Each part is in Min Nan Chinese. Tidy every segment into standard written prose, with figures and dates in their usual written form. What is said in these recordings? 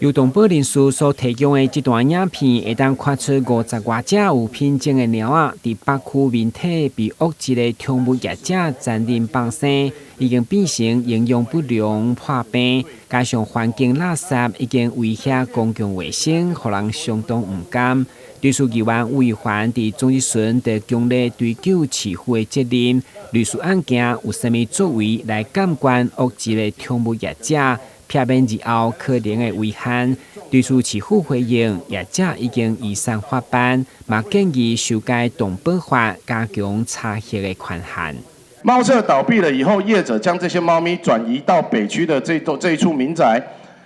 由動保人士所提供的這段影片，會當看出五十外隻有品種的貓仔，佇北區面體被惡質的寵物業者殘忍放生，已經變成營養不良破病，加上環境垃圾已經威脅公共衛生，予人相當毋甘。對此，議員吳以環佇總質詢就強烈追究市府的責任，類似案件有啥物作為來監管惡質的寵物業者，避免日後可能的遺憾。對此，市府回應，業者已經移送法辦，嘛建議修改動保法，加強查核的權限。貓舍倒閉了以後，業者將這些貓咪轉移到北區的這棟這一處民宅，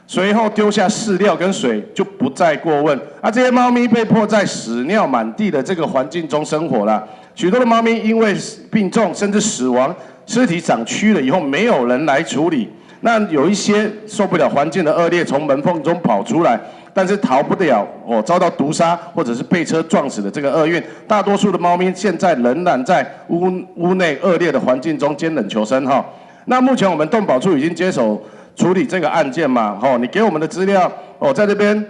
隨後丟下飼料跟水，就不再過問。啊，這些貓咪被迫在屎尿滿地的這個環境中生活了。許多的貓咪因為病重甚至死亡，屍體長蛆了以後，沒有人來處理。那有一些受不了環境的惡劣，從門縫中跑出來，但是逃不了哦，遭到毒殺或者是被車撞死的這個厄運。大多數的貓咪現在仍然在屋內惡劣的環境中艱忍求生哈。那目前我們動保處已經接手處理這個案件嘛？吼，你給我們的資料，哦，在這邊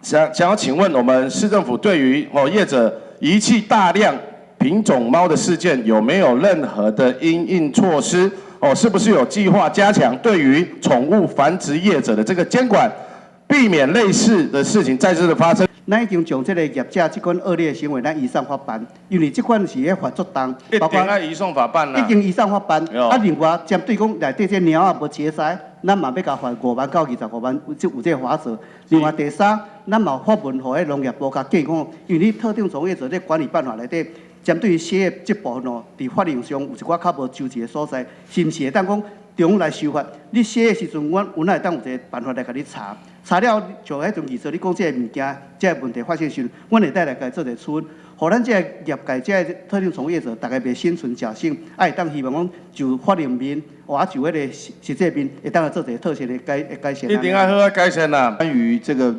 想要請問我們市政府對於哦業者遺棄大量品種貓的事件，有沒有任何的因應措施？哦，是不是有計劃加強對於寵物繁殖業者的這個監管，避免類似的事情再次的發生？咱已經將這個業者這款惡劣的行為，咱移送法辦，因為這款是咧罰足重，一定愛移送法辦啦。已經移送法辦。啊，另外針對講內底這貓仔無結篩，咱嘛欲共罰5萬到25萬，有這個罰則。另外第三，咱嘛發文予彼農業部共建議講，因為你特定從業者這管理辦法內底，針對於血液這部分哦，佇法令上有一寡較無周齊的所在，是毋是會當講中央來修法？你寫的時陣，阮會當有一個辦法來共你查，查了就彼陣記說你講這個物件，這個問題發生時，阮會當來共做一個處分，予咱這個業界這個特定從業者，逐家袂心存僥倖，啊會當希望講就法令面，或就彼個實際面，會當來做一個妥善的改善。一定愛好好改善啦。關於這個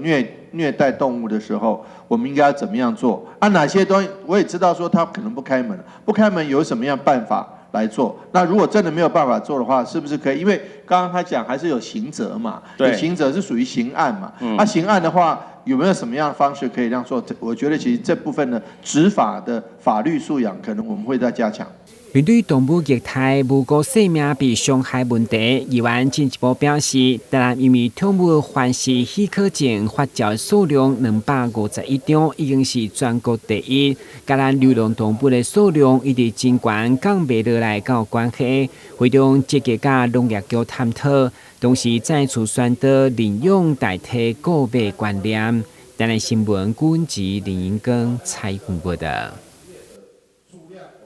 虐待動物的時候，我們應該要怎麼樣做？啊，哪些東西我也知道，說他可能不開門，不開門有什麼樣辦法來做？那如果真的沒有辦法做的話，是不是可以？因為剛剛他講還是有刑責嘛，有刑責是屬於刑案嘛。那刑案的話，有沒有什麼樣的方式可以這樣做？我覺得其實這部分的執法的法律素養，可能我們會再加強。面對動物虐待無辜性命被傷害問題，議員進一步表示，但因為寵物繁殖許可證發照數量251張，已經是全國第一，佮咱流浪動物的數量一直真懸，降袂落來，有關係。會中積極佮農業局探討，同時再次宣導領養代替購買觀念。台南新聞，郭文吉、林英庚採訪報道。